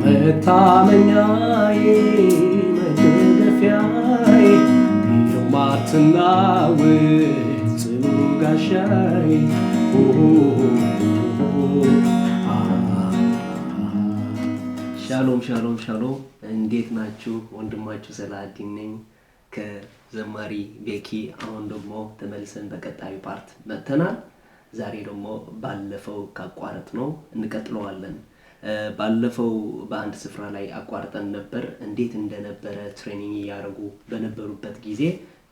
መታመኛዬ መደገፊያዬ የማትናወጥ ጽኑ ጋሻዬ። ሻሎም ሻሎም ሻሎም፣ እንዴት ናችሁ? ወንድማችሁ ሰላዲን ነኝ ከዘማሪ ቤኪ። አሁን ደግሞ ተመልሰን በቀጣዩ part መጥተናል። ዛሬ ደግሞ ባለፈው ካቋረጥነው እንቀጥለዋለን። ባለፈው በአንድ ስፍራ ላይ አቋርጠን ነበር። እንዴት እንደነበረ training እያደረጉ በነበሩበት ጊዜ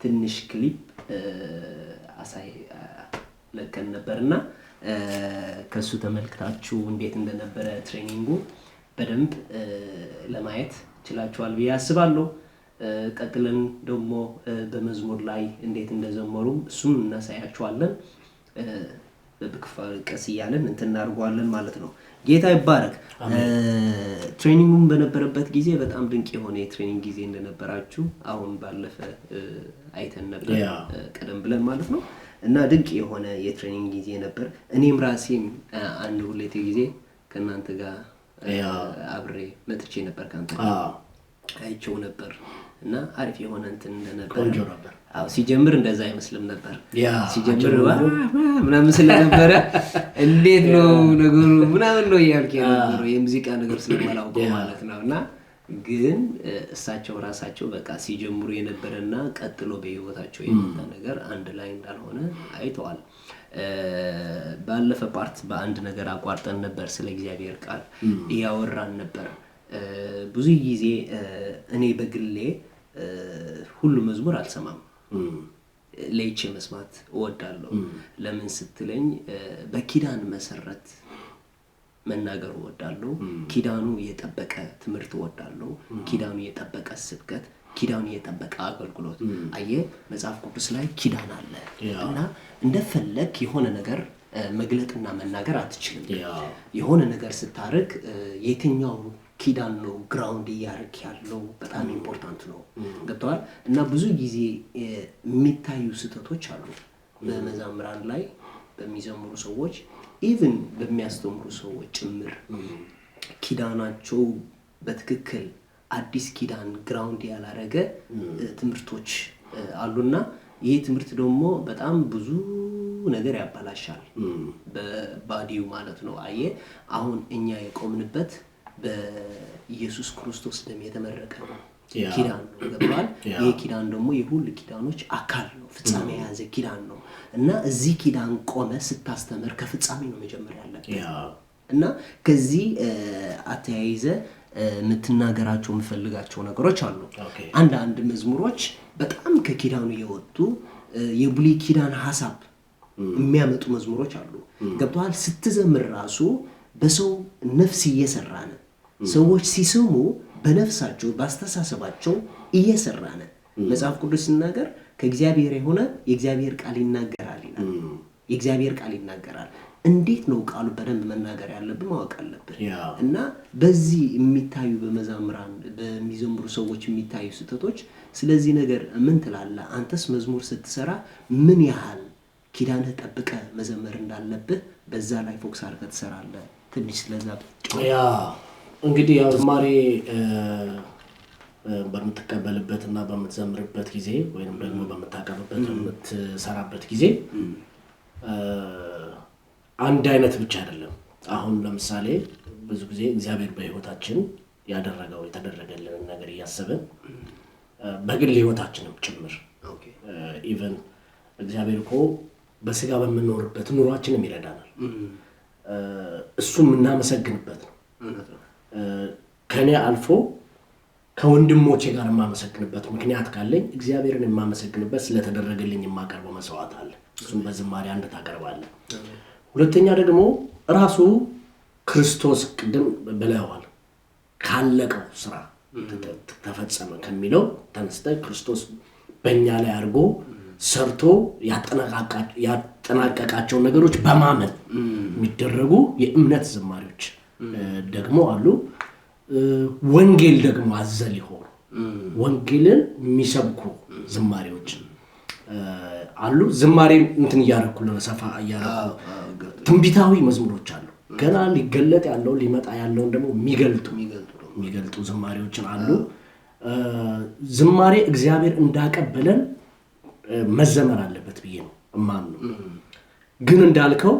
ትንሽ ክሊፕ አሳይ ለቀን ነበር እና ከሱ ተመልክታችሁ እንዴት እንደነበረ training ኡ በደንብ ለማየት ችላችኋል ብዬ አስባለሁ። ቀጥለን ደግሞ በመዝሙር ላይ እንዴት እንደዘመሩ እሱም እናሳያችኋለን። በክፋ ቀስ እያለን እንትን እናድርገዋለን ማለት ነው። ጌታ ይባረክ። Training ኡም በነበረበት ጊዜ በጣም ድንቅ የሆነ የ training ጊዜ እንደነበራችሁ አሁን ባለፈ አይተን ነበር፣ ቀደም ብለን ማለት ነው። እና ድንቅ የሆነ የ training ጊዜ ነበር። እኔም ራሴም አንድ ሁለት ጊዜ ከእናንተ ጋር አብሬ መጥቼ ነበር፣ ከአንተ ጋር አይቼው ነበር እና አሪፍ የሆነ እንትን እንደነበር። ቆንጆ ነበር። አዎ፣ ሲጀምር እንደዛ አይመስልም ነበር። ሲጀምር ምናምን ስለነበረ እንዴት ነው ነገሩ ምናምን ነው እያልክ የነበረው፣ የሙዚቃ ነገር ስለማላውቀው ማለት ነው። እና ግን እሳቸው ራሳቸው በቃ ሲጀምሩ የነበረና ቀጥሎ በህይወታቸው የመጣ ነገር አንድ ላይ እንዳልሆነ አይተዋል። ባለፈ part በአንድ ነገር አቋርጠን ነበር። ስለ እግዚአብሔር ቃል እያወራን ነበር። ብዙ ጊዜ እኔ በግሌ ሁሉ መዝሙር አልሰማም። ለይቼ መስማት እወዳለሁ። ለምን ስትለኝ በኪዳን መሰረት መናገር እወዳለሁ። ኪዳኑ የጠበቀ ትምህርት እወዳለሁ። ኪዳኑ የጠበቀ ስብከት፣ ኪዳኑ የጠበቀ አገልግሎት። አየህ፣ መጽሐፍ ቅዱስ ላይ ኪዳን አለ እና እንደፈለግ የሆነ ነገር መግለጥና መናገር አትችልም። የሆነ ነገር ስታርግ የትኛው ኪዳን ነው ground እያደረግ ያለው በጣም important ነው። ገብተዋል። እና ብዙ ጊዜ የሚታዩ ስህተቶች አሉ በመዘምራን ላይ፣ በሚዘምሩ ሰዎች፣ even በሚያስተምሩ ሰዎች ጭምር፣ ኪዳናቸው በትክክል አዲስ ኪዳን ground ያላረገ ትምህርቶች አሉና ይህ ትምህርት ደግሞ በጣም ብዙ ነገር ያበላሻል። በ body ው ማለት ነው። አየህ፣ አሁን እኛ የቆምንበት በኢየሱስ ክርስቶስ ደም የተመረቀ ኪዳን ነው። ገብቶሃል? ይህ ኪዳን ደግሞ የሁሉ ኪዳኖች አካል ነው፣ ፍጻሜ የያዘ ኪዳን ነው እና እዚህ ኪዳን ቆመ ስታስተምር ከፍጻሜ ነው መጀመር ያለብህ። እና ከዚህ አተያይዘ የምትናገራቸው የምፈልጋቸው ነገሮች አሉ። አንዳንድ መዝሙሮች በጣም ከኪዳኑ የወጡ፣ የብሉይ ኪዳን ሀሳብ የሚያመጡ መዝሙሮች አሉ። ገብቶሃል? ስትዘምር ራሱ በሰው ነፍስ እየሰራ ነው። ሰዎች ሲሰሙ በነፍሳቸው በአስተሳሰባቸው እየሰራ ነው። መጽሐፍ ቅዱስ ሲናገር ከእግዚአብሔር የሆነ የእግዚአብሔር ቃል ይናገራል ይላል። የእግዚአብሔር ቃል ይናገራል። እንዴት ነው ቃሉ በደንብ መናገር ያለብን ማወቅ አለብን። እና በዚህ የሚታዩ በመዘምራን በሚዘምሩ ሰዎች የሚታዩ ስህተቶች፣ ስለዚህ ነገር ምን ትላለህ? አንተስ መዝሙር ስትሰራ ምን ያህል ኪዳንህ ጠብቀህ መዘመር እንዳለብህ በዛ ላይ focus አድርገህ ትሰራለህ? ትንሽ ስለዛ ብትጫወት። Yeah፣ እንግዲህ ያው ዝማሬ በምትቀበልበት እና በምትዘምርበት ጊዜ ወይም ደግሞ በምታቀርብበት በምትሰራበት ጊዜ አንድ አይነት ብቻ አይደለም። አሁን ለምሳሌ ብዙ ጊዜ እግዚአብሔር በሕይወታችን ያደረገው የተደረገልንን ነገር እያሰብን በግል ሕይወታችንም ጭምር even እግዚአብሔር እኮ በስጋ በምንኖርበት ኑሯችንም ይረዳናል። እሱ የምናመሰግንበት ነው። ከእኔ አልፎ ከወንድሞቼ ጋር የማመሰግንበት ምክንያት ካለኝ እግዚአብሔርን የማመሰግንበት ስለተደረገልኝ የማቀርበው መስዋዕት አለ። እሱም በዝማሬ አንድ ታቀርባለህ። ሁለተኛ ደግሞ ራሱ ክርስቶስ ቅድም ብለዋል፣ ካለቀው ስራ ተፈጸመ ከሚለው ተነስተ ክርስቶስ በእኛ ላይ አድርጎ ሰርቶ ያጠናቀቃቸውን ነገሮች በማመን የሚደረጉ የእምነት ዝማሬዎች ደግሞ አሉ። ወንጌል ደግሞ አዘል የሆኑ ወንጌልን የሚሰብኩ ዝማሬዎች አሉ። ዝማሬ እንትን እያደረኩ ነው፣ ሰፋ እያደረኩ፣ ትንቢታዊ መዝሙሮች አሉ። ገና ሊገለጥ ያለውን ሊመጣ ያለውን ደግሞ የሚገልጡ ዝማሬዎችን አሉ። ዝማሬ እግዚአብሔር እንዳቀበለን መዘመር አለበት ብዬ ነው እማምነው። ግን እንዳልከው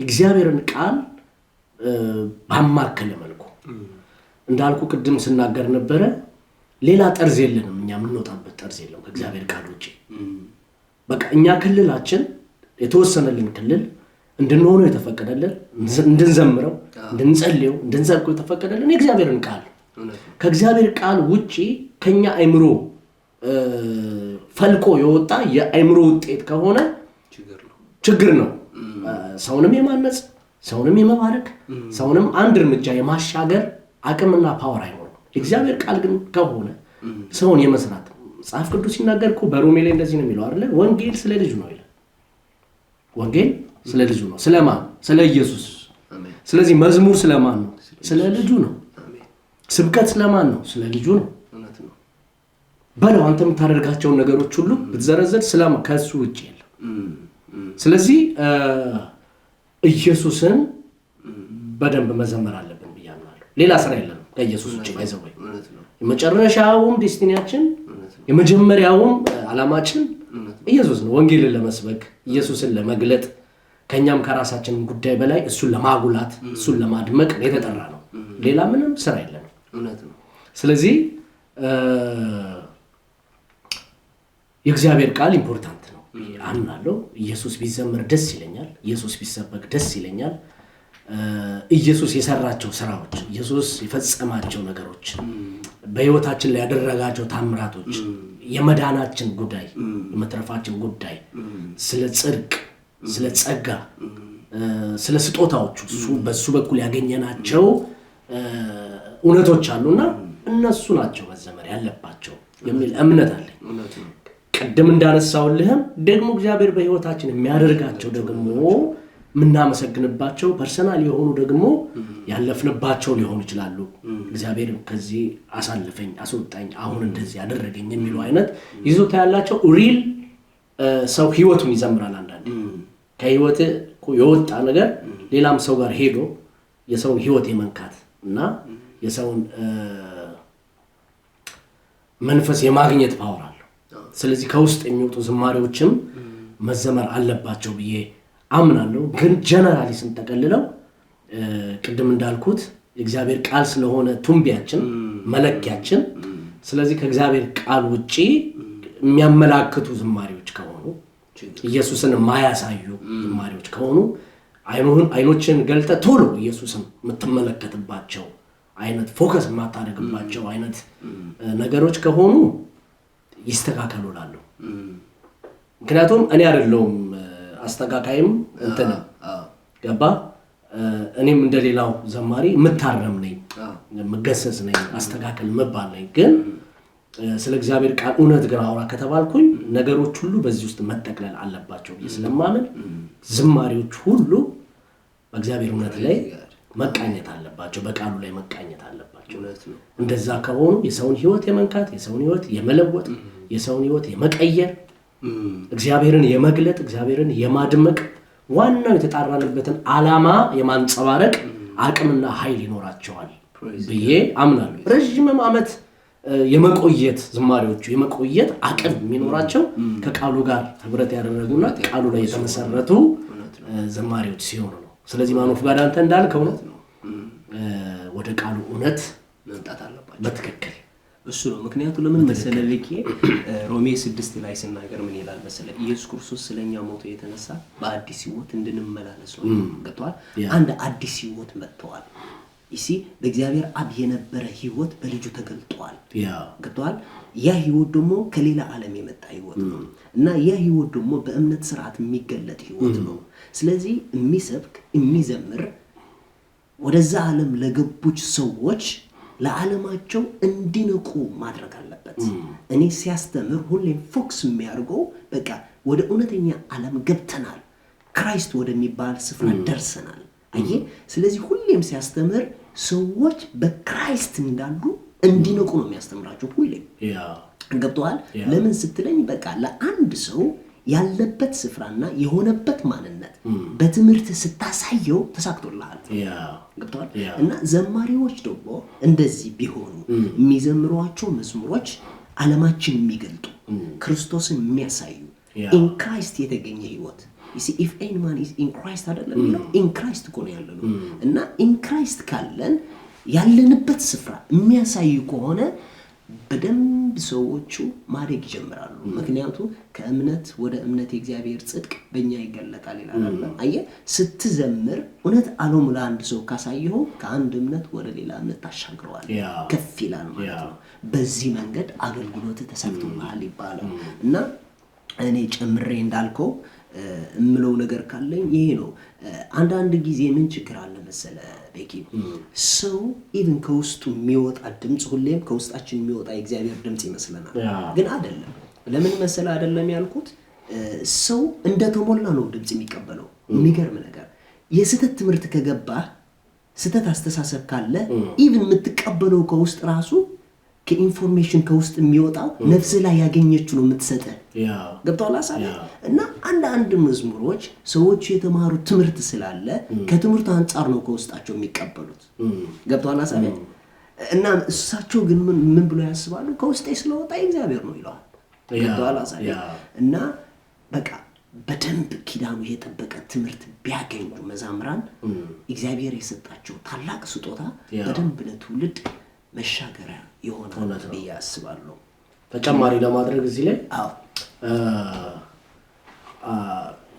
እግዚአብሔርን ቃል ባማከለ መልኩ እንዳልኩ ቅድም ስናገር ነበረ፣ ሌላ ጠርዝ የለንም፣ እኛ የምንወጣበት ጠርዝ የለም ከእግዚአብሔር ቃል ውጪ። በቃ እኛ ክልላችን የተወሰነልን ክልል እንድንሆነው የተፈቀደልን፣ እንድንዘምረው፣ እንድንጸልየው፣ እንድንሰብከው የተፈቀደልን የእግዚአብሔርን ቃል። ከእግዚአብሔር ቃል ውጪ ከኛ አይምሮ ፈልቆ የወጣ የአይምሮ ውጤት ከሆነ ችግር ነው። ሰውንም የማነጽ፣ ሰውንም የመባረክ፣ ሰውንም አንድ እርምጃ የማሻገር አቅምና power አይኖርም። የእግዚአብሔር ቃል ግን ከሆነ ሰውን የመስራት፣ መጽሐፍ ቅዱስ ሲናገር እኮ በሮሜ ላይ እንደዚህ ነው የሚለው አይደለ? ወንጌል ስለ ልጁ ነው ይላል። ወንጌል ስለ ልጁ ነው። ስለማን? ስለ ኢየሱስ። ስለዚህ መዝሙር ስለማን ነው? ስለ ልጁ ነው። ስብከት ስለማን ነው? ስለ ልጁ ነው። በለው አንተ የምታደርጋቸውን ነገሮች ሁሉ ብትዘረዘር ስለማ ከሱ ውጭ የለም። ስለዚህ ኢየሱስን በደንብ መዘመር አለብን ብዬ አምናለሁ። ሌላ ስራ የለንም ከኢየሱስ ውጭ፣ by the way። የመጨረሻውም destiny ያችን የመጀመሪያውም ዓላማችን ኢየሱስ ነው። ወንጌልን ለመስበክ፣ ኢየሱስን ለመግለጥ፣ ከኛም ከራሳችን ጉዳይ በላይ እሱን ለማጉላት፣ እሱን ለማድመቅ የተጠራ ነው። ሌላ ምንም ስራ የለንም። ስለዚህ የእግዚአብሔር ቃል important ነው አምናለሁ። ኢየሱስ ቢዘመር ደስ ይለኛል። ኢየሱስ ቢሰበክ ደስ ይለኛል። ኢየሱስ የሰራቸው ስራዎች፣ ኢየሱስ የፈጸማቸው ነገሮች፣ በህይወታችን ላይ ያደረጋቸው ታምራቶች፣ የመዳናችን ጉዳይ፣ የመትረፋችን ጉዳይ፣ ስለ ጽድቅ፣ ስለ ጸጋ፣ ስለ ስጦታዎቹ፣ እሱ በሱ በኩል ያገኘናቸው እውነቶች አሉና እነሱ ናቸው መዘመር ያለባቸው የሚል እምነት አለኝ። ቅድም እንዳነሳውልህም ደግሞ እግዚአብሔር በህይወታችን የሚያደርጋቸው ደግሞ የምናመሰግንባቸው personal የሆኑ ደግሞ ያለፍንባቸው ሊሆኑ ይችላሉ። እግዚአብሔር ከዚህ አሳልፈኝ፣ አስወጣኝ፣ አሁን እንደዚህ ያደረገኝ የሚሉ አይነት ይዞታ ያላቸው real ሰው ህይወቱን ይዘምራል። አንዳንዴ ከህይወት የወጣ ነገር ሌላም ሰው ጋር ሄዶ የሰውን ህይወት የመንካት እና የሰውን መንፈስ የማግኘት power አለው። ስለዚህ ከውስጥ የሚወጡ ዝማሬዎችም መዘመር አለባቸው ብዬ አምናለሁ። ግን generally ስንጠቀልለው ቅድም እንዳልኩት የእግዚአብሔር ቃል ስለሆነ ቱንቢያችን፣ መለኪያችን፣ ስለዚህ ከእግዚአብሔር ቃል ውጪ የሚያመላክቱ ዝማሬዎች ከሆኑ፣ ኢየሱስን የማያሳዩ ዝማሬዎች ከሆኑ፣ አይኖችን ገልጠህ ቶሎ ኢየሱስን የምትመለከትባቸው አይነት፣ focus የማታደርግባቸው አይነት ነገሮች ከሆኑ ይስተካከሉ እላለሁ። ምክንያቱም እኔ አይደለሁም አስተካካይም እንትንም፣ ገባ? እኔም እንደሌላው ዘማሪ የምታረም ነኝ፣ የምገሰጽ ነኝ፣ አስተካከል መባል ነኝ። ግን ስለ እግዚአብሔር ቃል እውነት ግን አውራ ከተባልኩኝ ነገሮች ሁሉ በዚህ ውስጥ መጠቅለል አለባቸው ብዬ ስለማምን ዝማሬዎች ሁሉ በእግዚአብሔር እውነት ላይ መቃኘት አለባቸው፣ በቃሉ ላይ መቃኘት አለባቸው። እንደዛ ከሆኑ የሰውን ህይወት የመንካት፣ የሰውን ህይወት የመለወጥ፣ የሰውን ህይወት የመቀየር፣ እግዚአብሔርን የመግለጥ፣ እግዚአብሔርን የማድመቅ፣ ዋናው የተጣራንበትን ዓላማ የማንጸባረቅ አቅምና ኃይል ይኖራቸዋል ብዬ አምናለሁ። ረዥምም ዓመት የመቆየት፣ ዝማሬዎቹ የመቆየት አቅም የሚኖራቸው ከቃሉ ጋር ህብረት ያደረጉና ቃሉ ላይ የተመሰረቱ ዝማሬዎች ሲሆኑ ነው። ስለዚህ man of God አንተ እንዳልከው ነው፣ ወደ ቃሉ እውነት መምጣት አለባቸው። በትክክል። እሱ ነው ምክንያቱ። ለምን መሰለህ ልኬ፣ ሮሜ 6 ላይ ስናገር ምን ይላል መሰለህ? ኢየሱስ ክርስቶስ ስለኛ ሞቶ የተነሳ በአዲስ ህይወት እንድንመላለስ ነው። ገብቶሃል? አንድ አዲስ ህይወት መጥተዋል። You see፣ በእግዚአብሔር አብ የነበረ ህይወት በልጁ ተገልጧል። ገብቶሃል? ያ ህይወት ደግሞ ከሌላ ዓለም የመጣ ህይወት ነው እና ያ ህይወት ደግሞ በእምነት ስርዓት የሚገለጥ ህይወት ነው። ስለዚህ የሚሰብክ፣ የሚዘምር ወደዛ ዓለም ለገቡት ሰዎች ለዓለማቸው እንዲነቁ ማድረግ አለበት። እኔ ሲያስተምር ሁሌም focus የሚያደርገው በቃ ወደ እውነተኛ ዓለም ገብተናል፣ Christ ወደሚባል ስፍራ ደርሰናል። አየህ፣ ስለዚህ ሁሌም ሲያስተምር ሰዎች በ Christ እንዳሉ እንዲነቁ ነው የሚያስተምራቸው ሁሌም። ገብቶሃል? ለምን ስትለኝ በቃ ለአንድ ሰው ያለበት ስፍራና የሆነበት ማንነት በትምህርት ስታሳየው ተሳክቶልሃል። ገብቶሃል? እና ዘማሪዎች ደግሞ እንደዚህ ቢሆኑ የሚዘምሯቸው መዝሙሮች ዓለማችን የሚገልጡ፣ ክርስቶስን የሚያሳዩ፣ in Christ የተገኘ ህይወት፣ if any man is in Christ አይደለም የሚለው? In Christ እኮ ነው ያለነው። እና in Christ ካለን ያለንበት ስፍራ የሚያሳዩ ከሆነ በደንብ ሰዎቹ ማደግ ይጀምራሉ። ምክንያቱ ከእምነት ወደ እምነት የእግዚአብሔር ጽድቅ በእኛ ይገለጣል ይላል አይደለ? አየህ፣ ስትዘምር እውነት ዓለሙ ለአንድ ሰው ካሳየኸው ከአንድ እምነት ወደ ሌላ እምነት ታሻግረዋል፣ ከፍ ይላል ማለት ነው። በዚህ መንገድ አገልግሎት ተሳክቶልሃል ይባላል። እና እኔ ጨምሬ እንዳልከው እምለው ነገር ካለኝ ይሄ ነው። አንዳንድ ጊዜ ምን ችግር አለ መሰለ ቤኪ፣ ሰው even ከውስጡ የሚወጣ ድምፅ ሁሌም ከውስጣችን የሚወጣ የእግዚአብሔር ድምፅ ይመስለናል፣ ግን አይደለም። ለምን መሰለ አይደለም ያልኩት? ሰው እንደተሞላ ነው ድምፅ የሚቀበለው። የሚገርም ነገር የስህተት ትምህርት ከገባህ፣ ስህተት አስተሳሰብ ካለ even የምትቀበለው ከውስጥ ራሱ ከ information ከውስጥ የሚወጣው ነፍስህ ላይ ያገኘችው ነው የምትሰጥህ። ገብቶሃል ሀሳቤ? እና አንዳንድ መዝሙሮች ሰዎች የተማሩት ትምህርት ስላለ ከትምህርቱ አንጻር ነው ከውስጣቸው የሚቀበሉት። ገብቶሃል ሀሳቤ? እና እሳቸው ግን ምን ብሎ ያስባሉ? ከውስጤ ስለወጣ እግዚአብሔር ነው ይለዋል። ገብቶሃል ሀሳቤ? እና በቃ በደንብ ኪዳኑ የጠበቀ ትምህርት ቢያገኙ መዘምራን እግዚአብሔር የሰጣቸው ታላቅ ስጦታ በደንብ ለትውልድ መሻገሪያ ይሆናል ብዬ አስባለሁ። ተጨማሪ ለማድረግ እዚህ ላይ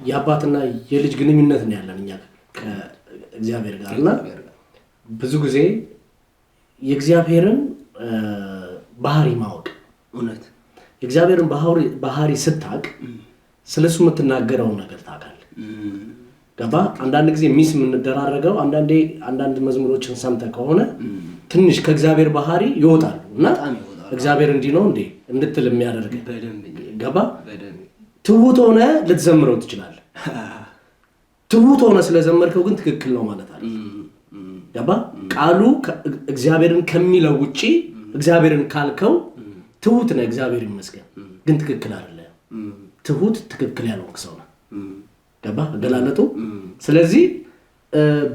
የአባትና የልጅ ግንኙነት ነው ያለን እኛ ከእግዚአብሔር ጋር። እና ብዙ ጊዜ የእግዚአብሔርን ባህሪ ማወቅ የእግዚአብሔርን ባህሪ ስታቅ ስለሱ የምትናገረውን ነገር ታውቃለህ። ገባ? አንዳንድ ጊዜ miss የምንደራረገው አንዳንዴ አንዳንድ መዝሙሮችን ሰምተህ ከሆነ ትንሽ ከእግዚአብሔር ባህሪ ይወጣሉ እና በጣም ይወጣሉ። እግዚአብሔር እንዲህ ነው እንዴ እንድትል የሚያደርግ በደንብ እንጂ። ገባ? በደንብ። ትሁት ሆነ ልትዘምረው ትችላለህ። ትሁት ሆነ ስለዘመርከው ግን ትክክል ነው ማለት አይደለም። ገባ? ቃሉ እግዚአብሔርን ከሚለው ውጪ እግዚአብሔርን ካልከው ትሁት ነህ፣ እግዚአብሔር ይመስገን፣ ግን ትክክል አይደለም። ትሁት ትክክል ያልሆንክ ሰው ነህ። ገባ አገላለጡ? ስለዚህ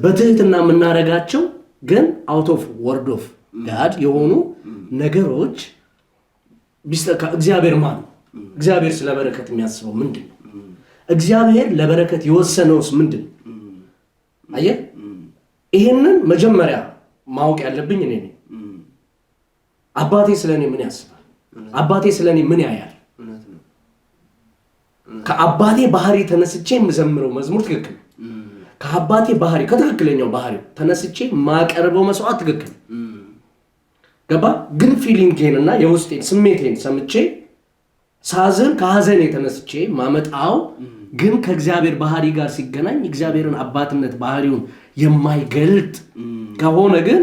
በትህትና የምናደርጋቸው ግን out of word of God የሆኑ ነገሮች እግዚአብሔር ማን ነው? እግዚአብሔር ስለ በረከት የሚያስበው ምንድን ነው? እግዚአብሔር ለበረከት የወሰነውስ ምንድን ነው? አየህ፣ ይሄንን መጀመሪያ ማወቅ ያለብኝ እኔ ነኝ። አባቴ ስለ እኔ ምን ያስባል? አባቴ ስለ እኔ ምን ያያል? እውነት ነው። ከአባቴ ባህሪ ተነስቼ የምዘምረው መዝሙር ትክክል ነው። ከአባቴ ባህሪ፣ ከትክክለኛው ባህሪ ተነስቼ ማቀርበው መስዋዕት ትክክል ነው። ገባ? ግን feeling ኤን እና የውስጤን ስሜቴን ሰምቼ ሳዝን ከሀዘኔ ተነስቼ ማመጣው ግን ከእግዚአብሔር ባህሪ ጋር ሲገናኝ እግዚአብሔርን አባትነት ባህሪውን የማይገልጥ ከሆነ ግን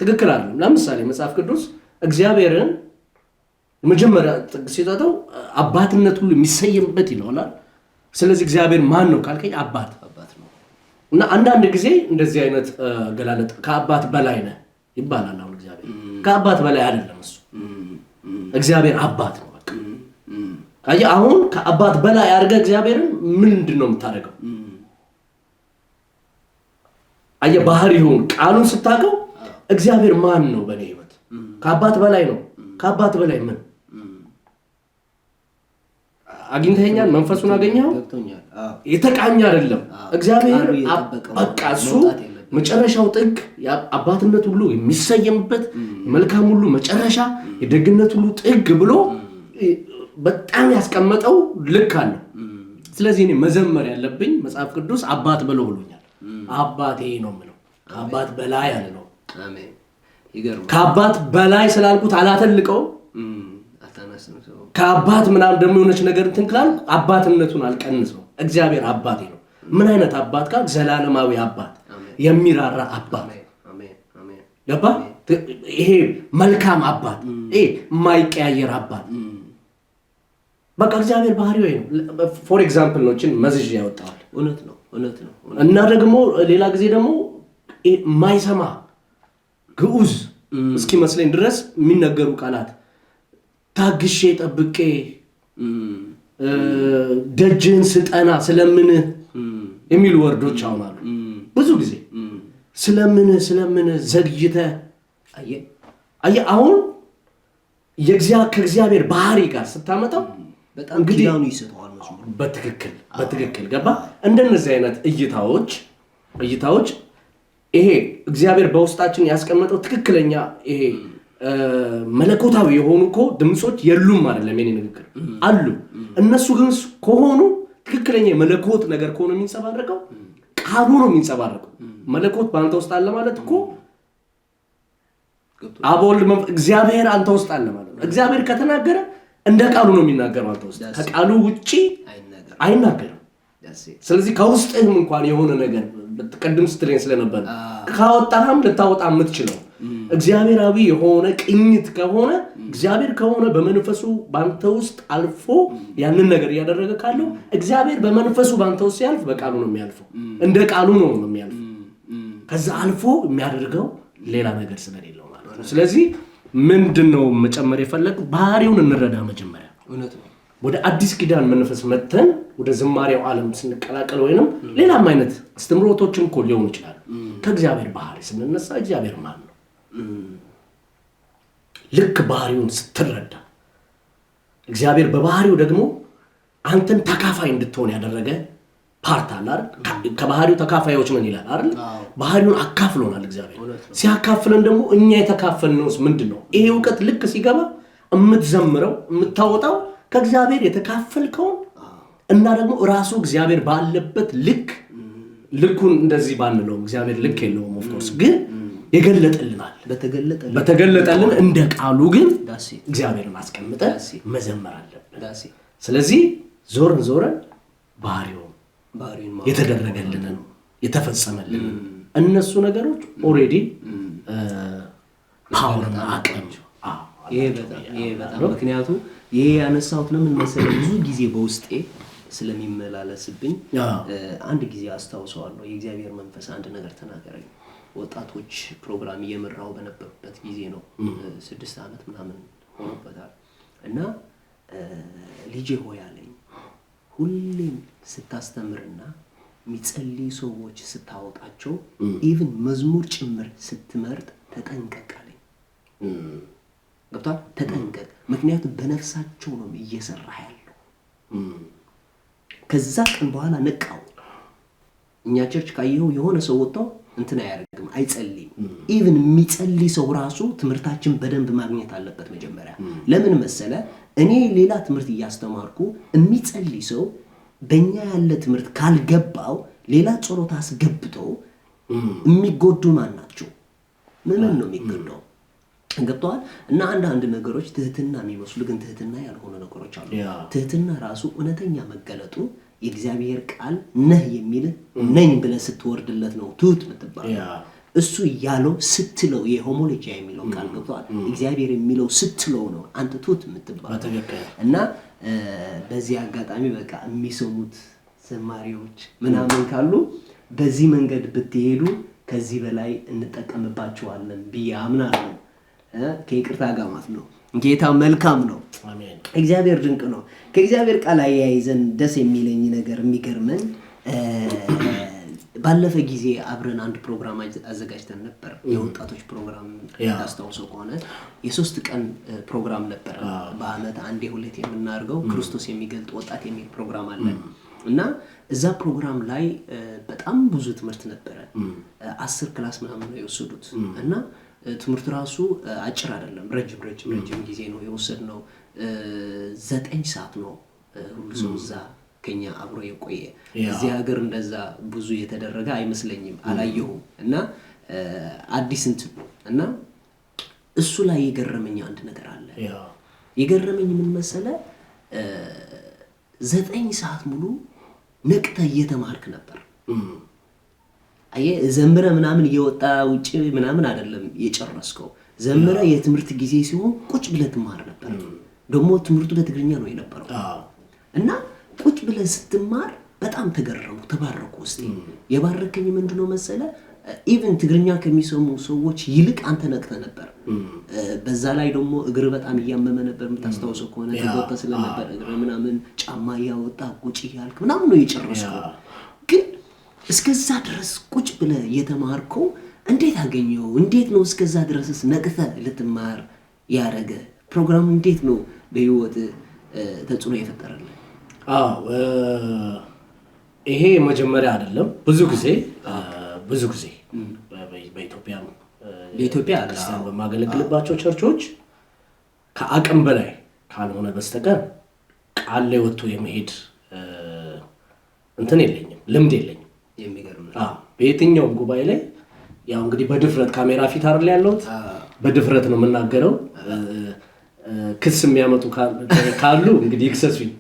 ትክክል አይደለም። ለምሳሌ መጽሐፍ ቅዱስ እግዚአብሔርን መጀመሪያ ጥግ ሲሰጠው አባትነት ሁሉ የሚሰየምበት ይለዋል። ስለዚህ እግዚአብሔር ማን ነው ካልከኝ አባት። አባት ነው። እና አንዳንድ ጊዜ እንደዚህ አይነት አገላለጥ ከአባት በላይ ነህ ይባላል። አሁን እግዚአብሔር ከአባት በላይ አይደለም፣ እሱ እግዚአብሔር አባት ነው። በቃ አየህ፣ አሁን ከአባት በላይ አድርገህ እግዚአብሔርን ምንድን ነው የምታደርገው? አየህ፣ ባህሪውን ቃሉን ስታውቀው እግዚአብሔር ማን ነው በእኔ ህይወት? ከአባት በላይ ነው። ከአባት በላይ ምን አግኝተኸኛል? መንፈሱን አገኘኸው? ገብቶኛል። አዎ። የተቃኘ አይደለም። እግዚአብሔር ቃሉ የጠበቀው በቃ እሱ መውጣት የለበትም። መጨረሻው ጥግ አባትነት ሁሉ የሚሰየምበት፣ መልካም ሁሉ መጨረሻ፣ የደግነት ሁሉ ጥግ ብሎ በጣም ያስቀመጠው ልክ አለው። ስለዚህ እኔ መዘመር ያለብኝ መጽሐፍ ቅዱስ አባት ብሎ ብሎኛል። አባቴ ነው የምለው፣ ከአባት በላይ አልለው። አሜን። ይገርማል። ከአባት በላይ ስላልኩት አላተልቀው። አታናስም ሰው። ከአባት ምናምን ደግሞ የሆነች ነገር እንትን ካላልኩ አባትነቱን አልቀንሰው። እግዚአብሔር አባቴ ነው። ምን አይነት አባት ካል ዘላለማዊ አባት፣ የሚራራ አባት። አሜን፣ አሜን፣ አሜን። ገባ? ይሄ መልካም አባት፣ ይሄ የማይቀያየር አባት። በቃ እግዚአብሔር ባህሪው ይሄ ነው። For example ነው እችን መዝዤ ያወጣዋል። እውነት ነው፣ እውነት ነው። እና ደግሞ ሌላ ጊዜ ደግሞ የማይሰማ ግዑዝ እስኪመስለኝ ድረስ የሚነገሩ ቃላት ታግሼ ጠብቄ ደጅህን ስጠና ስለምንህ የሚሉ word ኦች አሁን አሉ። ብዙ ጊዜ ስለምንህ ስለምንህ ዘግይተህ አየህ፣ አሁን ከእግዚአብሔር ባህሪ ጋር ስታመጣው በጣም ኪዳኑ ይሰጠዋል መዝሙሩ። በትክክል በትክክል ገባ። እንደነዚህ አይነት እይታዎች ይሄ እግዚአብሔር በውስጣችን ያስቀመጠው ትክክለኛ ይሄ መለኮታዊ የሆኑ እኮ ድምፆች የሉም አይደለም፣ የኔ ንግግር አሉ። እነሱ ግን ከሆኑ ትክክለኛ የመለኮት ነገር ከሆነ የሚንጸባረቀው ቃሉ ነው የሚንጸባረቀው። መለኮት በአንተ ውስጥ አለ ማለት እኮ አብ ወልድ እግዚአብሔር አንተ ውስጥ አለ ማለት ነው። እግዚአብሔር ከተናገረ እንደ ቃሉ ነው የሚናገረው አንተ ውስጥ፣ ከቃሉ ውጪ አይናገርም። ስለዚህ ከውስጥህም እንኳን የሆነ ነገር ቅድም ስትለኝ ስለነበር ካወጣህም ልታወጣ የምትችለው እግዚአብሔራዊ የሆነ ቅኝት ከሆነ፣ እግዚአብሔር ከሆነ በመንፈሱ ባንተ ውስጥ አልፎ ያንን ነገር እያደረገ ካለው፣ እግዚአብሔር በመንፈሱ ባንተ ውስጥ ሲያልፍ በቃሉ ነው የሚያልፈው፣ እንደ ቃሉ ነው የሚያልፈው። ከዛ አልፎ የሚያደርገው ሌላ ነገር ስለሌለው ማለት ነው። ስለዚህ ምንድን ነው መጨመር የፈለግ፣ ባህሪውን እንረዳ መጀመሪያ። እውነት ነው። ወደ አዲስ ኪዳን መንፈስ መተን ወደ ዝማሬው ዓለም ስንቀላቀል ወይንም ሌላም አይነት አስተምሮቶችም እኮ ሊሆኑ ይችላሉ። ከእግዚአብሔር ባህሪ ስንነሳ እግዚአብሔር ማን ነው? ልክ ባህሪውን ስትረዳ እግዚአብሔር በባህሪው ደግሞ አንተን ተካፋይ እንድትሆን ያደረገ part አለ አይደል? ከባህሪው ተካፋዮች ነን ይላል አይደል? ባህሪውን አካፍሎናል እግዚአብሔር። ሲያካፍለን ደግሞ እኛ የተካፈልነውስ ምንድን ነው? ይሄ እውቀት ልክ ሲገባ የምትዘምረው የምታወጣው ከእግዚአብሔር የተካፈልከውን እና ደግሞ ራሱ እግዚአብሔር ባለበት ልክ፣ ልኩን እንደዚህ ባንለውም፣ እግዚአብሔር ልክ የለውም of course፣ ግን የገለጠልናል። በተገለጠልን እንደ ቃሉ ግን እግዚአብሔርን አስቀምጠን መዘመር አለብን። ስለዚህ ዞረን ዞረን ባህሪውን፣ የተደረገልንን፣ የተፈጸመልንን እነሱ ነገሮች already power ና አቅም ይሄ በጣም፣ ምክንያቱ ይሄ ያነሳሁት ለምን መሰለህ? ብዙ ጊዜ በውስጤ ስለሚመላለስብኝ አንድ ጊዜ አስታውሰዋለሁ። የእግዚአብሔር መንፈስ አንድ ነገር ተናገረኝ። ወጣቶች ፕሮግራም እየመራው በነበሩበት ጊዜ ነው። 6 ዓመት ምናምን ሆኖበታል። እና ልጄ ሆይ አለኝ፣ ሁሌም ስታስተምርና የሚጸልዩ ሰዎች ስታወጣቸው even መዝሙር ጭምር ስትመርጥ ተጠንቀቅ አለኝ። ገብቶሃል? ተጠንቀቅ። ምክንያቱም በነፍሳቸው ነው እየሰራ ያለው። ከዛ ቀን በኋላ ነቃው። እኛ church ካየኸው የሆነ ሰው ወጥቶ እንትን አያደርግም፣ አይጸልይም። Even የሚጸልይ ሰው ራሱ ትምህርታችን በደንብ ማግኘት አለበት መጀመሪያ። ለምን መሰለ? እኔ ሌላ ትምህርት እያስተማርኩ የሚጸልይ ሰው በእኛ ያለ ትምህርት ካልገባው ሌላ ጸሎት አስገብቶ የሚጎዱ ማን ናቸው? ምዕመን ነው የሚጎዳው። ገብተዋል። እና አንዳንድ ነገሮች ትህትና የሚመስሉ ግን ትህትና ያልሆኑ ነገሮች አሉ። ትህትና ራሱ እውነተኛ መገለጡ የእግዚአብሔር ቃል ነህ የሚልህ ነኝ ብለህ ስትወርድለት ነው ትሁት የምትባለው። እሱ ያለው ስትለው የ homologia የሚለው ቃል ገብተዋል። እግዚአብሔር የሚለው ስትለው ነው አንተ ትሁት የምትባለው። እና በዚህ አጋጣሚ በቃ የሚሰሙት ዘማሪዎች ምናምን ካሉ በዚህ መንገድ ብትሄዱ ከዚህ በላይ እንጠቀምባቸዋለን ብዬ አምናለሁ። ከይቅርታ ጋር ማለት ነው። ጌታ መልካም ነው። እግዚአብሔር ድንቅ ነው። ከእግዚአብሔር ቃል አያይዘን ደስ የሚለኝ ነገር፣ የሚገርመን፣ ባለፈ ጊዜ አብረን አንድ ፕሮግራም አዘጋጅተን ነበር። የወጣቶች ፕሮግራም ታስታውሰው ከሆነ የ3 ቀን ፕሮግራም ነበር። በአመት አንዴ ሁለት የምናደርገው ክርስቶስ የሚገልጥ ወጣት የሚል ፕሮግራም አለ እና እዛ ፕሮግራም ላይ በጣም ብዙ ትምህርት ነበረ። 10 class ምናምን ነው የወሰዱት እና ትምህርቱ ራሱ አጭር አይደለም፣ ረጅም ረጅም ረጅም ጊዜ ነው የወሰድነው። 9 ሰዓት ነው ሁሉ ሰው እዛ ከኛ አብሮ የቆየ። እዚህ ሀገር እንደዛ ብዙ የተደረገ አይመስለኝም፣ አላየሁም። እና አዲስ እንትን ነው እና እሱ ላይ የገረመኝ አንድ ነገር አለ። የገረመኝ ምን መሰለ? 9 ሰዓት ሙሉ ነቅተህ እየተማርክ ነበር። አየህ፣ ዘምረ ምናምን እየወጣ ውጭ ምናምን አይደለም የጨረስከው። ዘምረ የትምህርት ጊዜ ሲሆን ቁጭ ብለህ ትማር ነበር። ደግሞ ትምህርቱ በትግርኛ ነው የነበረው እና ቁጭ ብለህ ስትማር በጣም ተገረሙ፣ ተባረኩ። ውስጤ የባረከኝ ምንድነው መሰለ? Even ትግርኛ ከሚሰሙ ሰዎች ይልቅ አንተ ነቅተህ ነበር። በዛ ላይ ደግሞ እግር በጣም እያመመ ነበር። የምታስታውሰው ከሆነ ተጎድተህ ስለነበር እግር ምናምን ጫማ እያወጣ ቁጭ እያልክ ምናምን ነው የጨረስከው። ግን እስከዛ ድረስ ቁጭ ብለህ የተማርከው እንዴት አገኘው? እንዴት ነው እስከዛ ድረስስ ነቅተህ ልትማር ያደረገ? ፕሮግራሙ እንዴት ነው በህይወት ተጽዕኖ የፈጠረልህ? አዎ፣ ይሄ መጀመሪያ አይደለም። ብዙ ጊዜ በኢትዮጵያ በኢትዮጵያ ክርስቲያን በማገለግልባቸው ቸርቾች ከአቅም በላይ ካልሆነ በስተቀር ቃል ላይ ወጥቶ የመሄድ እንትን የለኝም፣ ልምድ የለኝም። የሚገርም ነው። አዎ፣ በየትኛውም ጉባኤ ላይ ያው እንግዲህ በድፍረት ካሜራ ፊት አይደል ያለሁት፣ በድፍረት ነው የምናገረው። ክስ የሚያመጡ ካሉ እንግዲህ ይክሰሱኝ።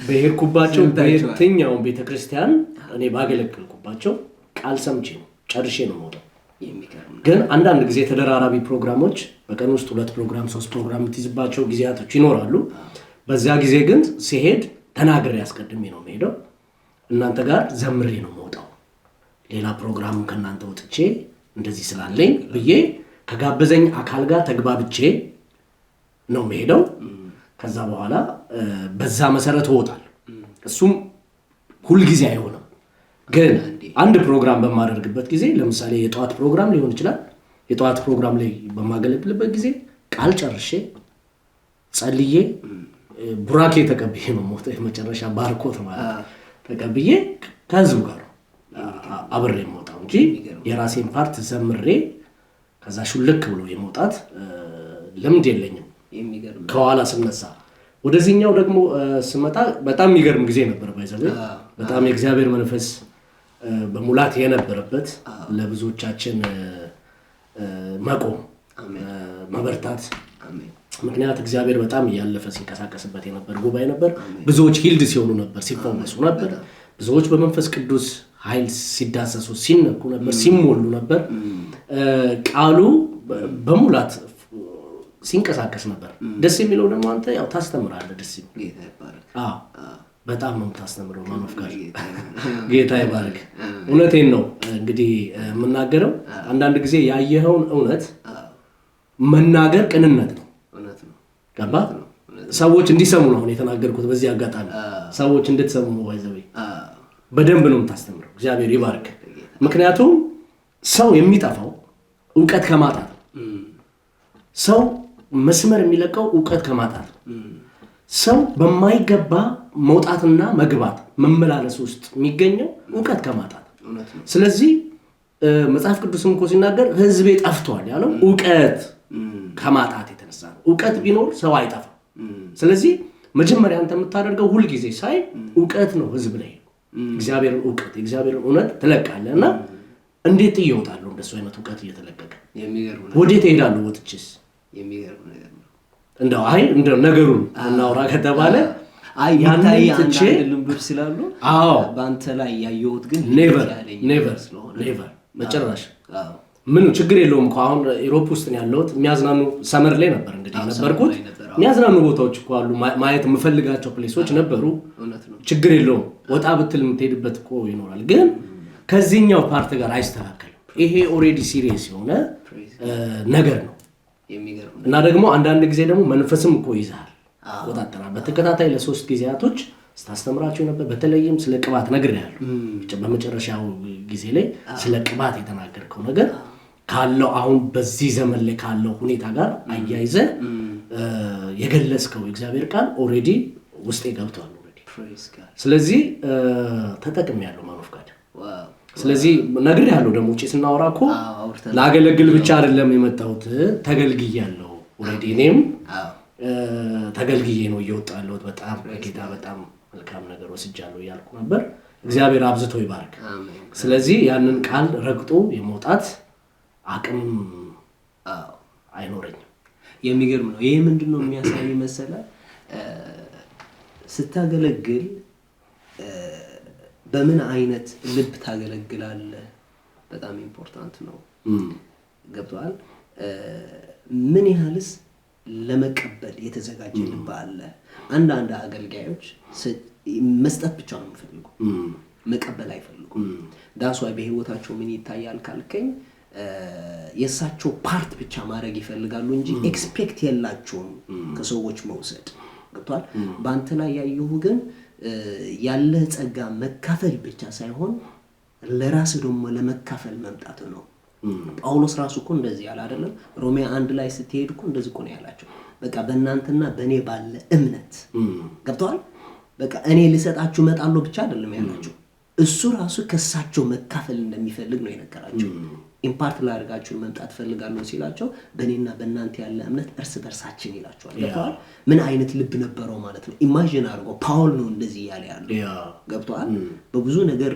በሄድኩባቸው በየትኛውም ቤተክርስቲያን እኔ ባገለገልኩባቸው ቃል ሰምቼ ነው ጨርሼ ነው የምወጣው። የሚገርም ነው። ግን አንዳንድ ጊዜ ተደራራቢ ፕሮግራሞች በቀን ውስጥ ሁለት ፕሮግራም፣ ሶስት ፕሮግራም የምትይዝባቸው ጊዜያቶች ይኖራሉ። በዚያ ጊዜ ግን ሲሄድ ተናግሬ አስቀድሜ ነው የምሄደው። እናንተ ጋር ዘምሬ ነው የምወጣው። ሌላ ፕሮግራም ከእናንተ ወጥቼ እንደዚህ ስላለኝ ብዬ ከጋበዘኝ አካል ጋር ተግባብቼ ነው የምሄደው። ከዛ በኋላ በዛ መሰረት እወጣለሁ። እሱም ሁልጊዜ አይሆንም። ግን አንድ ፕሮግራም በማደርግበት ጊዜ፣ ለምሳሌ የጠዋት ፕሮግራም ሊሆን ይችላል። የጠዋት ፕሮግራም ላይ በማገለግልበት ጊዜ ቃል ጨርሼ፣ ጸልዬ፣ ቡራኬ ተቀብዬ ነው የምወጣው። የመጨረሻ ባርኮት ማለት ነው። ተቀብዬ ከህዝቡ ጋር ነው አብሬ የምወጣው እንጂ የራሴን part ዘምሬ ከዛ ሹልክ ብሎ የመውጣት ልምድ የለኝም። የሚገርም ከኋላ ስነሳ ወደዚህኛው ደግሞ ስመጣ በጣም የሚገርም ጊዜ ነበር። By the way በጣም የእግዚአብሔር መንፈስ በሙላት የነበረበት፣ ለብዙዎቻችን መቆም፣ መበርታት ምክንያት እግዚአብሔር በጣም እያለፈ ሲንቀሳቀስበት የነበር ጉባኤ ነበር። ብዙዎች healed ሲሆኑ ነበር፣ ሲፈወሱ ነበር። ብዙዎች በመንፈስ ቅዱስ ኃይል ሲዳሰሱ፣ ሲነኩ ነበር፣ ሲሞሉ ነበር። ቃሉ በሙላት ሲንቀሳቀስ ነበር። ደስ የሚለው ደግሞ አንተ ያው ታስተምራለህ። ደስ የሚል ጌታ ይባረክ። አዎ፣ በጣም ነው የምታስተምረው። Man of God፣ ጌታ ይባርክ። እውነቴን ነው እንግዲህ የምናገረው። አንዳንድ ጊዜ ያየኸውን እውነት መናገር ቅንነት ነው። እውነት ነው። ገባ? ሰዎች እንዲሰሙ ነው አሁን የተናገርኩት። በዚህ አጋጣሚ ሰዎች እንድትሰሙ ነው። By the way በደንብ ነው የምታስተምረው። እግዚአብሔር ይባርክ። ምክንያቱም ሰው የሚጠፋው እውቀት ከማጣት ነው። ሰው መስመር የሚለቀው እውቀት ከማጣት ነው። ሰው በማይገባ መውጣትና መግባት መመላለስ ውስጥ የሚገኘው እውቀት ከማጣት ነው። እውነት ነው። ስለዚህ መጽሐፍ ቅዱስም እኮ ሲናገር ሕዝቤ ጠፍቷል ያለው እውቀት ከማጣት የተነሳ ነው። እውቀት ቢኖር ሰው አይጠፋም። ስለዚህ መጀመሪያ አንተ የምታደርገው ሁልጊዜ ሳይ እውቀት ነው። ህዝብ ላይ እግዚአብሔርን እውቀት፣ የእግዚአብሔርን እውነት ትለቃለህ እና እንዴት ጥዬ እወጣለሁ? እንደሱ አይነት እውቀት እየተለቀቀ የሚገርም ነው። ወዴት እሄዳለሁ? ወጥቼስ የሚገርም ነገር ነው። እንደው አይ እንደው ነገሩን እናውራ ከተባለ አይ ያንን የሚታይ ትቼ አንዳንድ ልምዶች ስላሉ በአንተ ላይ ያየሁት ግን Never. ለየት ያለኝ Never. ስለሆነ Never በጭራሽ። ምንም ችግር የለውም እኮ። አሁን Europe ውስጥ ነው ያለሁት። የሚያዝናኑ summer ላይ ነበር እንግዲህ የነበርኩት። ላይ ነበር፣ አዎ። የሚያዝናኑ ቦታዎች እኮ አሉ። ማየት የምፈልጋቸው place ኦች ነበሩ። እውነት ነው። ችግር የለውም። ወጣ ብትል የምትሄድበት እኮ ይኖራል። ግን ከዚህኛው part ጋር አይስተካከልም። ይሄ already serious የሆነ ነገር ነው። የሚገርም ነው። እና ደግሞ አንዳንድ ጊዜ ደግሞ መንፈስም እኮ ይይዝሃል፣ ይቆጣጠራል። በተከታታይ ለ3 ጊዜያቶች ስታስተምራቸው ነበር። በተለይም ስለ ቅባት ነግሬሃለሁ። በመጨረሻው ጊዜ ላይ ስለ ቅባት የተናገርከው ነገር ካለው አሁን በዚህ ዘመን ላይ ካለው ሁኔታ ጋር አያይዘህ የገለጽከው የእግዚአብሔር ቃል already ውስጤ ገብቷል already። Praise God. ስለዚህ ተጠቅሜያለሁ man of God። ስለዚህ ነግሬሃለሁ። ደግሞ ውጭ ስናወራ እኮ አውርተናል። ላገለግል ብቻ አይደለም የመጣሁት፣ ተገልግያለሁ። Already እኔም ተገልግዬ ነው እየወጣ ያለሁት። በጣም ከጌታ በጣም መልካም ነገር ወስጃለሁ እያልኩ ነበር። እግዚአብሔር አብዝቶ ይባርክ። አሜን። ስለዚህ ያንን ቃል ረግጦ የመውጣት አቅም አይኖረኝም። የሚገርም ነው። ይሄ ምንድን ነው የሚያሳይ መሰለ? ስታገለግል በምን አይነት ልብ ታገለግላለህ? በጣም important ነው። ገብቶሃል? ምን ያህልስ ለመቀበል የተዘጋጀ ልብ አለ? አንዳንድ አገልጋዮች መስጠት ብቻ ነው የሚፈልጉ። መቀበል አይፈልጉም። That's why በህይወታቸው ምን ይታያል ካልከኝ የእሳቸው part ብቻ ማድረግ ይፈልጋሉ እንጂ expect የላቸውም ከሰዎች መውሰድ። ገብቷል? በአንተ ላይ ያየሁ ግን ያለ ጸጋ መካፈል ብቻ ሳይሆን ለራስህ ደግሞ ለመካፈል መምጣት ነው። ጳውሎስ ራሱ እኮ እንደዚህ ያለ አይደለም? ሮሜ 1 ላይ ስትሄድ እኮ እንደዚህ እኮ ነው ያላቸው። በቃ በእናንተና በእኔ ባለ እምነት ገብቷል? በቃ እኔ ልሰጣችሁ እመጣለሁ ብቻ አይደለም ያላቸው፣ እሱ ራሱ ከሳቸው መካፈል እንደሚፈልግ ነው የነገራቸው። Impart ላደርጋችሁ መምጣት ፈልጋለሁ ሲላቸው በእኔና በእናንተ ያለ እምነት እርስ በርሳችን ይላቸዋል። ገብቷል? ምን አይነት ልብ ነበረው ማለት ነው። Imagine አድርጎ ፓውል ነው እንደዚህ እያለ ያለው። ገብቷል? በብዙ ነገር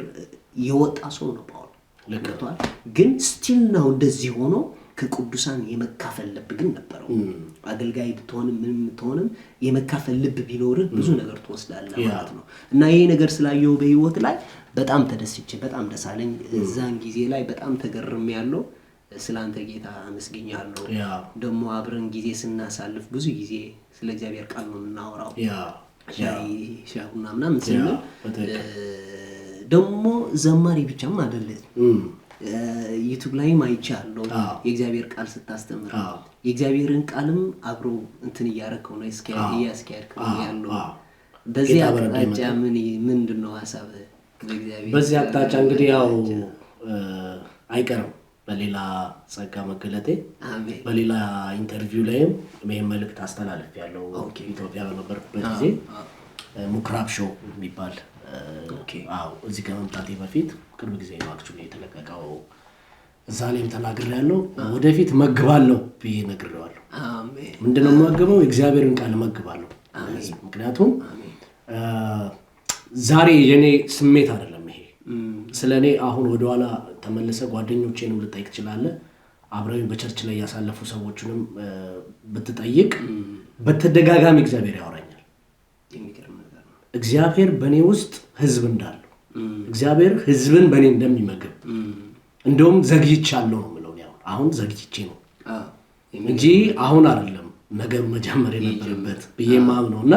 የወጣ ሰው ነው ፓውል። ገብቷል? ግን still ነው እንደዚህ ሆኖ ከቅዱሳን የመካፈል ልብ ግን ነበረው። አገልጋይ ብትሆንም ምንም ብትሆንም የመካፈል ልብ ቢኖርህ ብዙ ነገር ትወስዳለህ ማለት ነው። እና ይሄ ነገር ስላየው በህይወት ላይ በጣም ተደስቼ በጣም ደስ አለኝ። እዛን ጊዜ ላይ በጣም ተገርሜያለሁ። ስላንተ ጌታ አመስግኛለሁ። ደግሞ አብረን ጊዜ ስናሳልፍ ብዙ ጊዜ ስለ እግዚአብሔር ቃል ነው የምናወራው። ሻይ ቡና ምናምን ስንል ደግሞ ዘማሪ ብቻም አይደለም። ዩቲዩብ ላይም አይቻለሁ የእግዚአብሔር ቃል ስታስተምር የእግዚአብሔርን ቃልም አብሮ እንትን እያረከው ነው እያስኪያድከው ያለው። በዚህ አቅጣጫ ምንድን ነው ሀሳብህ? በዚህ አቅጣጫ እንግዲህ ያው አይቀርም በሌላ ጸጋ መገለጤ በሌላ interview ላይም ይሄን መልእክት አስተላልፌያለሁ። ኢትዮጵያ በነበርኩበት ጊዜ ምኩራብ show የሚባል አዎ እዚህ ከመምጣቴ በፊት ቅርብ ጊዜ ነው actually የተለቀቀው። እዛ ላይም ተናግሬያለሁ። ወደፊት መግባለሁ ብዬ ነግሬዋለሁ። ምንድነው የምመግበው? የእግዚአብሔርን ቃል እመግባለሁ። ምክንያቱም ዛሬ የኔ ስሜት አይደለም ይሄ። ስለ እኔ አሁን ወደኋላ ተመልሰ ጓደኞቼንም ልጠይቅ ትችላለህ። አብረውኝ በ church ላይ ያሳለፉ ሰዎችንም ብትጠይቅ በተደጋጋሚ እግዚአብሔር ያወራኛል። እግዚአብሔር በእኔ ውስጥ ህዝብ እንዳለው፣ እግዚአብሔር ህዝብን በእኔ እንደሚመግብ፣ እንደውም ዘግይቻለሁ ነው የምለው። አሁን ዘግይቼ ነው እንጂ አሁን አይደለም ነገሩ መጀመር የነበረበት ብዬ የማምነው። እና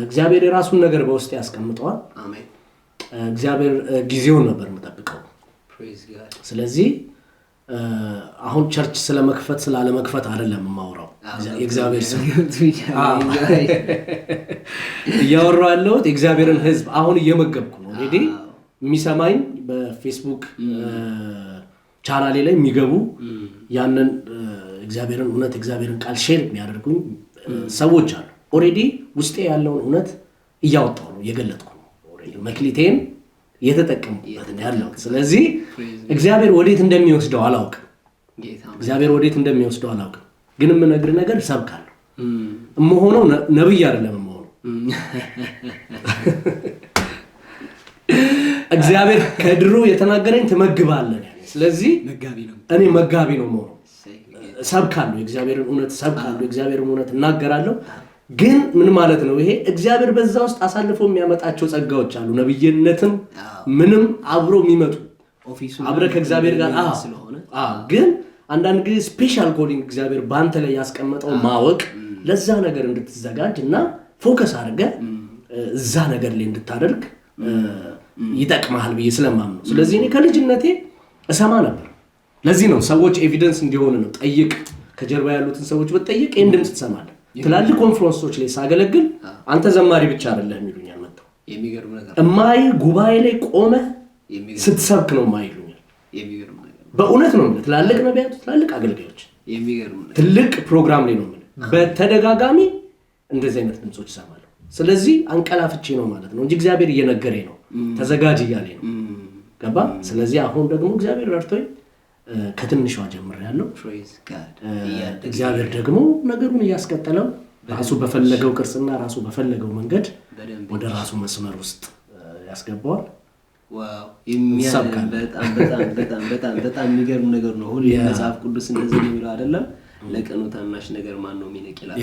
እግዚአብሔር የራሱን ነገር በውስጥ ያስቀምጠዋል። እግዚአብሔር ጊዜውን ነበር የምጠብቀው። ስለዚህ አሁን church ስለመክፈት ስላለመክፈት አይደለም የማወራው። የእግዚአብሔር ስም እያወራሁ ያለሁት የእግዚአብሔርን ህዝብ አሁን እየመገብኩ ነው። Already የሚሰማኝ በፌስቡክ ቻናሌ ላይ የሚገቡ ያንን እግዚአብሔርን እውነት እግዚአብሔርን ቃል share የሚያደርጉኝ ሰዎች አሉ። Already ውስጤ ያለውን እውነት እያወጣሁ ነው፣ እየገለጥኩ ነው። Already መክሊቴን እየተጠቀምኩበት ነው ያለሁት። ስለዚህ እግዚአብሔር ወዴት እንደሚወስደው አላውቅም። እግዚአብሔር ወዴት እንደሚወስደው አላውቅም። ግን የምነግርህ ነገር ሰብካለሁ። እምሆነው ነብይ አይደለም የምሆነው። እግዚአብሔር ከድሮ የተናገረኝ ትመግባለህ ያለኝ። ስለዚህ እኔ መጋቢ ነው የምሆነው። ሰብካለሁ፣ የእግዚአብሔርን እውነት ሰብካለሁ፣ የእግዚአብሔርን እውነት እናገራለሁ። ግን ምን ማለት ነው ይሄ? እግዚአብሔር በዛ ውስጥ አሳልፎ የሚያመጣቸው ጸጋዎች አሉ። ነብይነትም ምንም አብሮ የሚመጡ አብረ ከእግዚአብሔር ጋር ግን አንዳንድ ጊዜ special calling እግዚአብሔር በአንተ ላይ ያስቀመጠው ማወቅ ለዛ ነገር እንድትዘጋጅ እና focus አድርገህ እዛ ነገር ላይ እንድታደርግ ይጠቅማል ብዬ ስለማምን ነው። ስለዚህ እኔ ከልጅነቴ እሰማ ነበር። ለዚህ ነው ሰዎች evidence እንዲሆን ነው ጠይቅ፣ ከጀርባ ያሉትን ሰዎች ብትጠይቅ ይህን ድምፅ ትሰማለህ። ትላልቅ ኮንፈረንሶች ላይ ሳገለግል አንተ ዘማሪ ብቻ አይደለህም ይሉኛል መጥተው። እማይ ጉባኤ ላይ ቆመህ ስትሰብክ ነው እማይ ይሉኛል። በእውነት ነው የምልህ። ትላልቅ ነቢያቱ፣ ትላልቅ አገልጋዮች፣ ትልቅ ፕሮግራም ላይ ነው የምልህ። በተደጋጋሚ እንደዚህ አይነት ድምፆች እሰማለሁ። ስለዚህ አንቀላፍቼ ነው ማለት ነው እንጂ እግዚአብሔር እየነገረኝ ነው፣ ተዘጋጅ እያለኝ ነው። ገባ? ስለዚህ አሁን ደግሞ እግዚአብሔር ረድቶኝ ከትንሿ ጀምሬያለሁ። እግዚአብሔር ደግሞ ነገሩን እያስቀጠለው ራሱ በፈለገው ቅርጽና ራሱ በፈለገው መንገድ ወደ ራሱ መስመር ውስጥ ያስገባዋል። Wow! በጣም በጣም በጣም በጣም በጣም የሚገርም ነገር ነው። ሁሉ መጽሐፍ ቅዱስ እንደዚህ የሚለው አይደለም? ለቀኑ ታናሽ ነገር ማን ነው የሚንቅ ይላል።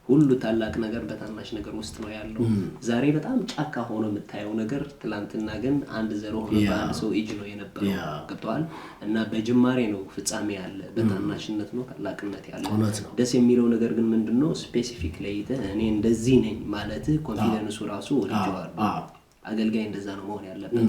ሁሉ ታላቅ ነገር በታናሽ ነገር ውስጥ ነው ያለው። ዛሬ በጣም ጫካ ሆኖ የምታየው ነገር ትላንትና ግን አንድ ዘር ሆኖ በአንድ ሰው እጅ ነው የነበረው። ገብቶሃል? እና በጅማሬ ነው ፍጻሜ ያለ፣ በታናሽነት ነው ታላቅነት ያለ። ደስ የሚለው ነገር ግን ምንድነው specific ለይተህ እኔ እንደዚህ ነኝ ማለት confidence ኡ ራሱ ወድጄዋለሁ። አገልጋይ እንደዛ ነው መሆን ያለበት።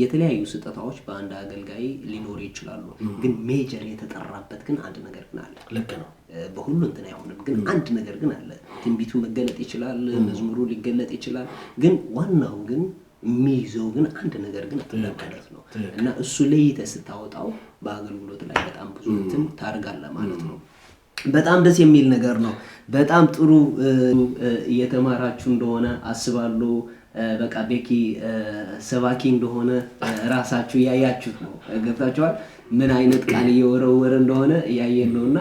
የተለያዩ ስጦታዎች በአንድ አገልጋይ ሊኖሩ ይችላሉ፣ ግን major የተጠራበት ግን አንድ ነገር ግን አለ። ልክ ነው። በሁሉ እንትን አይሆንም፣ ግን አንድ ነገር ግን አለ። ትንቢቱ መገለጥ ይችላል፣ መዝሙሩ ሊገለጥ ይችላል፣ ግን ዋናው ግን የሚይዘው ግን አንድ ነገር ግን አለ ማለት ነው። እና እሱ ለይተህ ስታወጣው በአገልግሎት ላይ በጣም ብዙ እንትን ታደርጋለህ ማለት ነው። በጣም ደስ የሚል ነገር ነው። በጣም ጥሩ እየተማራችሁ እንደሆነ አስባለሁ። በቃ ቤኪ ሰባኪ እንደሆነ ራሳችሁ እያያችሁት ነው። ገብታችኋል? ምን አይነት ቃል እየወረወረ እንደሆነ እያየን ነው። እና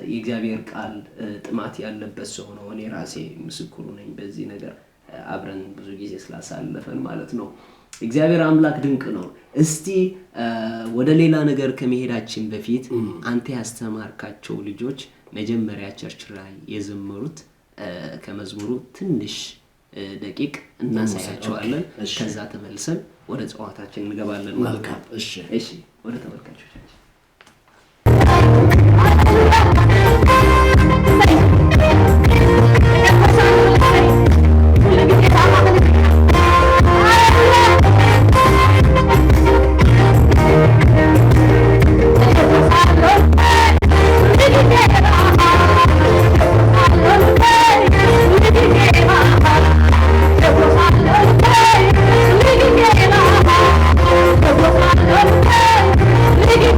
የእግዚአብሔር ቃል ጥማት ያለበት ሰው ነው። እኔ ራሴ ምስክሩ ነኝ በዚህ ነገር፣ አብረን ብዙ ጊዜ ስላሳለፈን ማለት ነው። እግዚአብሔር አምላክ ድንቅ ነው። እስቲ ወደ ሌላ ነገር ከመሄዳችን በፊት አንተ ያስተማርካቸው ልጆች መጀመሪያ church ላይ የዘመሩት ከመዝሙሩ ትንሽ ደቂቅ እናሳያቸዋለን። ከዛ ተመልሰን ወደ ጨዋታችን እንገባለን ማለት ነው። እሺ፣ ወደ ተመልካቾቻችን።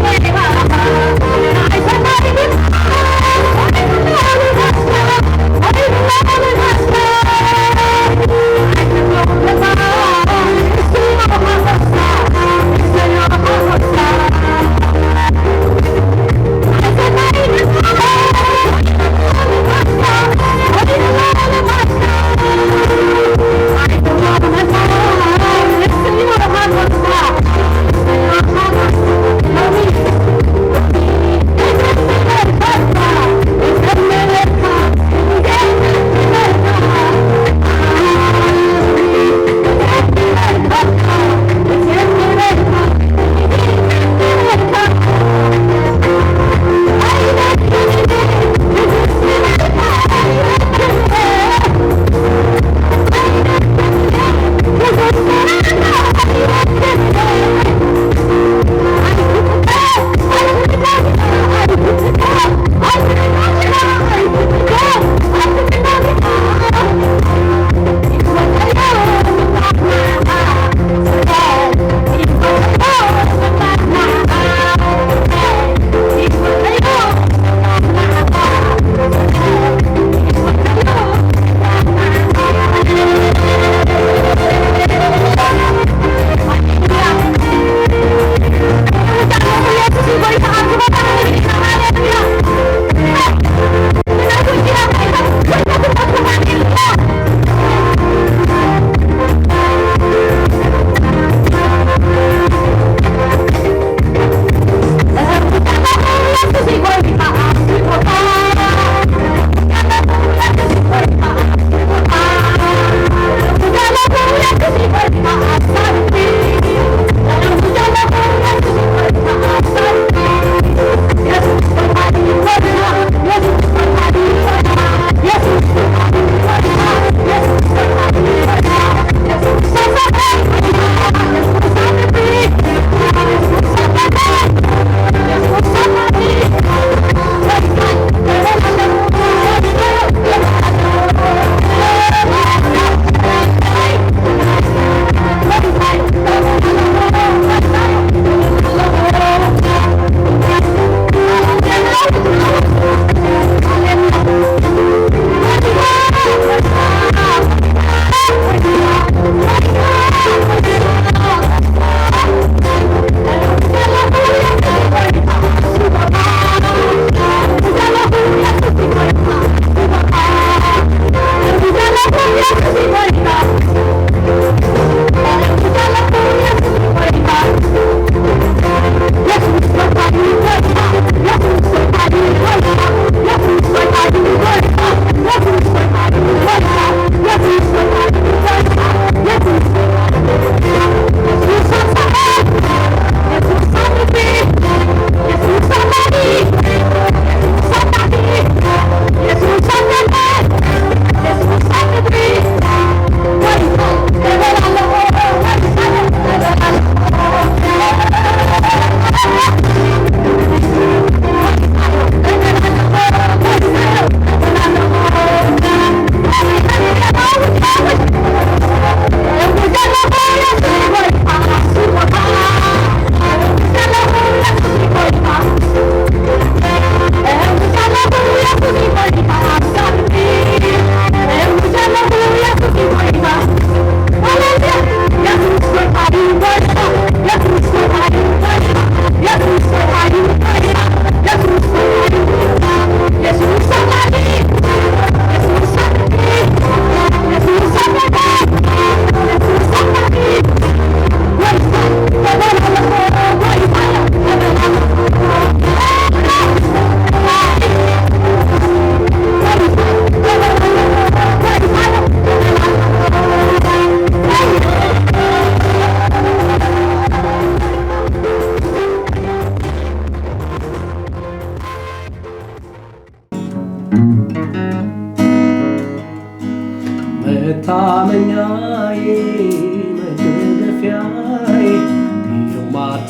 Thank you.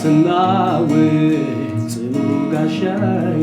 እንዳትናወጥ ጽኑ ጋሻዬ።